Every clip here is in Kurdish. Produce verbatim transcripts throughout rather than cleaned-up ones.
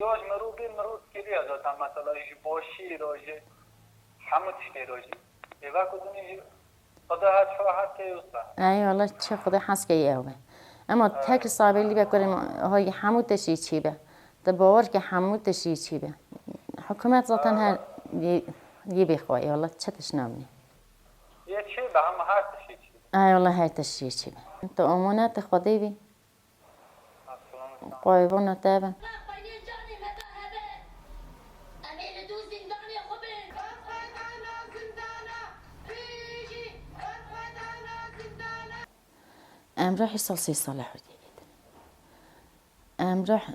Roj mirov bê, mirov kiriye zaten, mesela ji boşî re, ji hemû tiştê re jî. Êva ku dinê jî Xweda her çi hez ke wisa. Ey wala çi Xwedê hez ke ew be. Ema tek sabê lîbe kurê ma, ha yê hemû tiştî çî be. Te bawer ke hemû tiştî çî be. Hikûmet zaten her yê, yê bê xwe, ey wala çi tişt nabînî. Yê çi be, hema her tiştî çî be. Ey wala her tiştî çî be. Tu omonetê Xwedê bî. Qurbana te be. Emrah îsal sê sal e Hurdiyê girtine. Emrah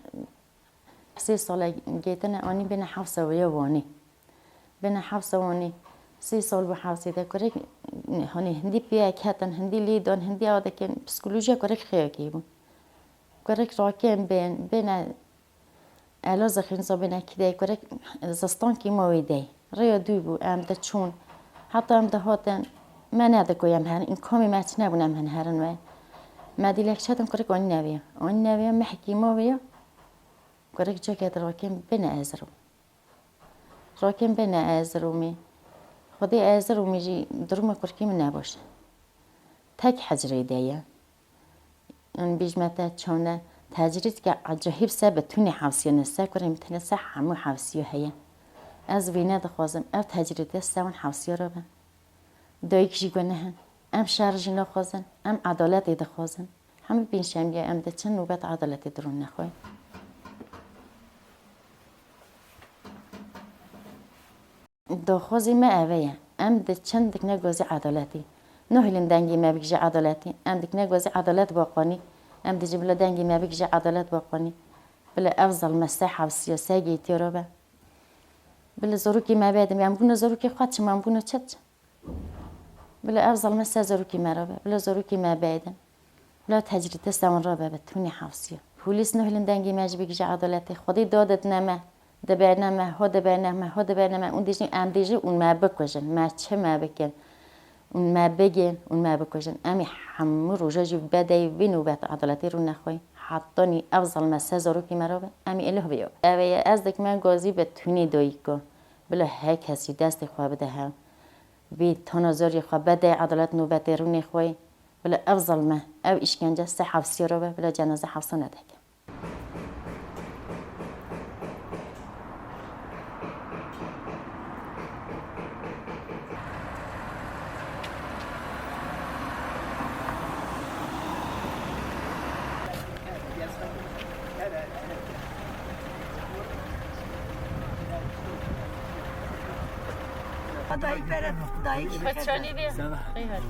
sê sal e girtine, anî bêne hewsa wê ya Wanê. Bêne hewsa Wanê, sê sal bû hewsê de, kurek, hani hindî piyek hetin, hindî lê dan, hindî ew dikin, psikolojiya kurek xêyakê bû. Kurek rakin bên, bêne Elazığ xînza bêne kidey, kurek zistankî ma wê dey. Rêya dû bû, em diçûn. Heta em dihatin, me nediko em herin, îmkamê me çi nebûn em hin herin we. Me dîlek çetin kurek anî neviya. Anî neviya, mehkî ma wê ya. Kurek cakê dirakin bêne ez ro. Rakin bêne Erziromê. Xwedê Erziromê jî duruma kurkê min ne baş e. Tek hecrê de ye. Em bîjme te çone tecrîd ke ecahîb se bi tûnê hewsiyane se kurê min tine se hemû hewsiyo heye. Ez vî nedixwazim ev tecrîdê se wan hewsiyo re be. Dayik jî guneh in. Em şer jî naxwazin, em edaletê dixwazin. Hemî pêncşembiya em diçin nûbet edaletê dirûne xwe. Daxwazê me eve ye. Em diçin dikine gazî edaletê. Nahêlin dengê me bigije edaletê. Em dikine gazî edalet baqanî. Em dicin bila dengê me bigije edalet baqanî. Bila ev zilme se hewsiya se gêtiya re be. Bila zarokê me bêdin. Em bûne zarokê xwe çi, em bûne çi çi? Bila ev zilme se zarokê me re be, bila zarokê me bêdin. Bila tecrîdê se wan re be, bi tûnê hewsiya. Polîs nahêlin dengê me jî bigije edaletê. Xwedê dadidine me, dibêne me, ho dibêne me, ho dibêne me. Û dijî em dijî ûn me bikujin, me çi me bikin. Ûn me bigên, ûn me bikujin. Em ê hemû roja jî bedeyî vî nûbet edaletê rûne xwe. Hetanî ev zilme se zarokê me re be, em ê êlih biyo. Ev ê ez dikime gazî bi tûnê dayîko. Bila her kes jî destê xwe bide hev. Vî tana zorê xwe bede edalet nûbetê rûnê xwe. Bila ev zilme, ev îşkence se hewsiya re be, bila cenaze hewsa nedeke. Dayik bere, dayik. Xwe çanî vê. Qey her.